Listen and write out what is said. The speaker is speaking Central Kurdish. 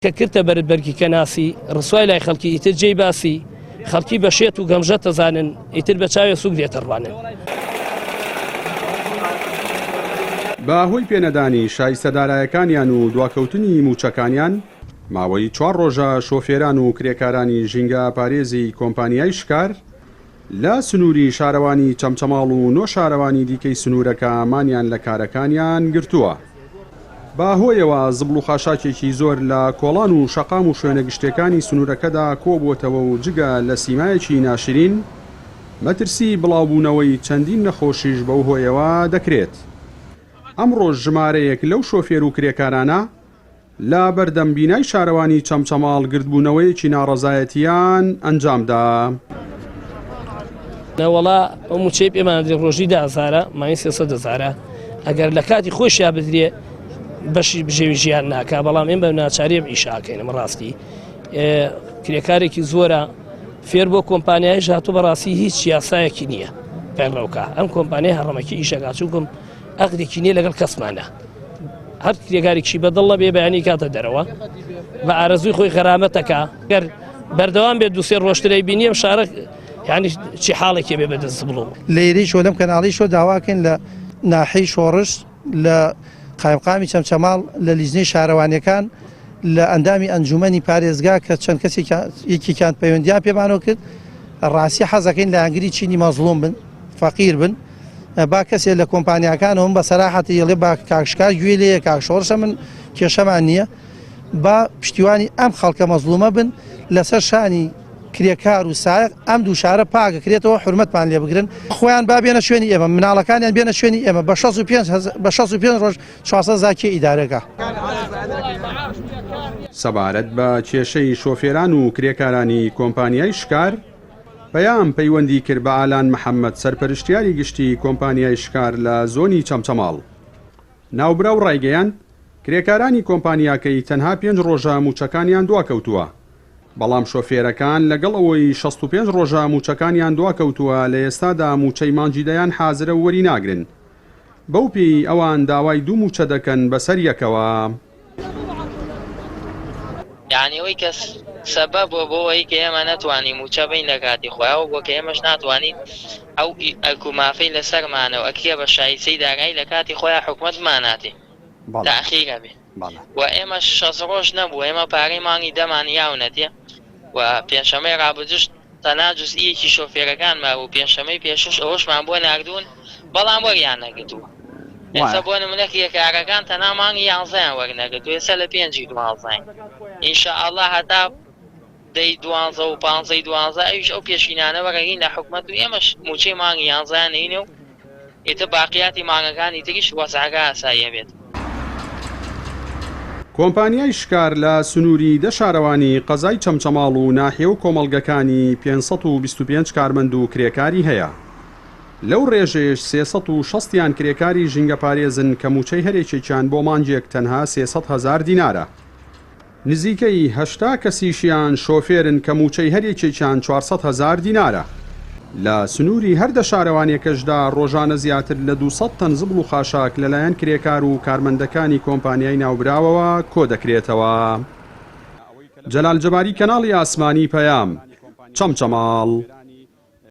کە کردتە بەرت بەرگی کەناسی، ڕسوای لای خەڵکی ئیتر جێی باسی، خەڵکی بە شێت و گەمژەت ئەزانن، ئیتر بە چاوێ سوک لێتەڕوانن. بە هۆی پێنەدانی شایستە دارایەکانیان و دواکەوتنی مووچەکانیان، ماوەی چوار ڕۆژە شۆفێران و کرێکارانی ژینگە پارێزی کۆمپانیای شکار لە سنووری شارەوانی چەمچەماڵ و نۆ شارەوانی دیکەی سنوورەکە مانیان لە کارەکانیان گرتووە. بە هۆیەوە زبڵ و خاشاکێکی زۆر لە کۆڵان و شەقام و شوێنە گشتیەکانی سنوورەکەدا کۆبووەتەوە و جگە لە سیمایەکی ناشرین، مەترسی بڵاوبوونەوەی چەندین نەخۆشیش بەو هۆیەوە دەکرێت. ئەمڕۆش ژمارەیەک لەو شۆفێر و کرێکارانە لە بەردەم بینای شارەوانی چەمچەماڵ گردبوونەوەیەکی ناڕەزایەتییان ئەنجامدا. نەوەڵا ئەو موچەی پێمان درێ ڕۆژی دە هەزارە مانگی 300 هەزارە ئەگەر لە کاتی خۆشیا بدرێ بەشی بژێوی ژیان ناکا بەڵام ئێمە بە ناچاری ئەم ئیشاکەین ئەمە ڕاستی کرێکارێکی زۆرە فێر بۆ کۆمپانیایش هاتوو بەڕاستی هیچ یاسایەکی نییە پەیڕەوکە ئەم کۆمپانیای هەڕەمەکی ئیشەکە چونکم ئەقدێکی نییە لەگەڵ کەسمانە هەر کرێکارێکی بەدڵ نەبێ بەیانی کاتە دەرەوە بە ئارەزووی خۆی غەرامەتەکە گەر بەردەوام بێت دوسێ ڕۆژترەی بینیم شارە یعنی چی حاڵێکی بێ بەدەست بڵۆ لێرەیشەوە لەم کەناڵیشەوە داواکەین لە ناحیەی شۆڕش لە قایمقامی چەمچەماڵ لە لیژنەی شارەوانیەکان لە ئەندامی ئەنجومەنی پارێزگا کە چەند کەسێکیان یەکێکیان پەیوەندیان پێمانەوە کرد ڕاستی حەزەکەین لایەنگری چینی مەزڵوم بن فەقیر بن با کەسێ لە کۆمپانیاکانەوە بە سەراحەتی یڵێ با کاک شکار گوێ لێیە کاک شۆڕشە من کێشەمان نییە با پشتیوانی ئەم خەڵکە مەزڵومە بن لەسەر شانی کرێکار و سایەق ئەم دوو شارە پاکەکرێتەوە حورمەتمان لێ بگرن خۆیان با بێنە شوێنی ئێمە مناڵەکانیان بێنە شوێنی ئێمە بە 65 بە 65 ڕۆژ 400 هەزار کێ ئیدارەکە. سەبارەت بە کێشەی شۆفێران و کرێکارانی کۆمپانیای شکار، پەیام پەیوەندی کرد بە ئالان محەمەد سەرپەرشتیاری گشتی کۆمپانیای شکار لە زۆنی چەمچەماڵ. ناوبراو ڕایگەیاند، کرێکارانی کۆمپانیاکەی تەنها پێنج ڕۆژە مووچەکانیان دواکەوتووە، بەڵام شۆفێرەکان لەگەڵ ئەوەی 65 ڕۆژە مووچەکانیان دواکەوتووە لە ئێستادا مووچەی مانگی دەیان حازرە و وەریناگرن بەو پێیەی ئەوان داوای دوو مووچە دەکەن بەسەر یەکەوە. یانی ئەوەی کە سەبەب بووە بۆ ئەوەی کە ئێمە نەتوانین مووچە بەین لە کاتی خۆیا ئەوە بووە کە ئێمەش ناتوانین ئەو ئەرک و مافەی لەسەرمانە و ئەکرێ بە شایستەی دارایی لە کاتی خۆیا حکومەت بماناتێ تاخیر ئەبێ و ئێمەش شەست ڕۆژ نەبوو ئێمە پارەی مانگی دەمان یاونەتێ و پێنجشەمەی ڕابردووش تەنها جوزئیەکی شۆفێرەکان مابوو پێنجشەمەی پێشووش ئەوەشمان بۆ ناردوون بەڵام وەریان نەگرتووە ئێستا بۆ نمونە کرێکارەکان تەنها مانگی یانزەیان وەرنەگرتووە ئێستا لە پێنجی دوانزەین ان شاء اللە هەتا دەی دوانزە و پانزەی دوانزە ئەویش ئەو پێشینانە وەرەگرین لە حکومەت و ئێمەش موچەی مانگی یانزەیان نەینێ و ئیتر باقیاتی مانگەکانی تریش وەزعەکە ئاسایی ئەبێت. کۆمپانیای شکار لە سنووری دە شارەوانی قەزای چەمچەماڵ و ناحیە و کۆمەڵگەکانی 525 کارمەند و کرێکاری هەیە. لەو رێژەیەش 360 یان کرێکاری ژینگەپارێزن کە مووچەی هەرێکێکیان بۆ مانگێک تەنها 300 هەزار دینارە. نزیکەی 80 کەسیشیان شۆفێرن کە مووچەی هەر یەکێکیان 400 هەزار دینارە. لە سنووری هەر دە شارەوانییەکەشدا ڕۆژانە زیاتر لە 200 تەن زبڵ و خاشاک لەلایەن کرێکار و کارمەندەکانی کۆمپانیای ناوبراوەوە کۆدەکرێتەوە. جەلال جەباری کەناڵی ئاسمانی پەیام، چەمچەماڵ.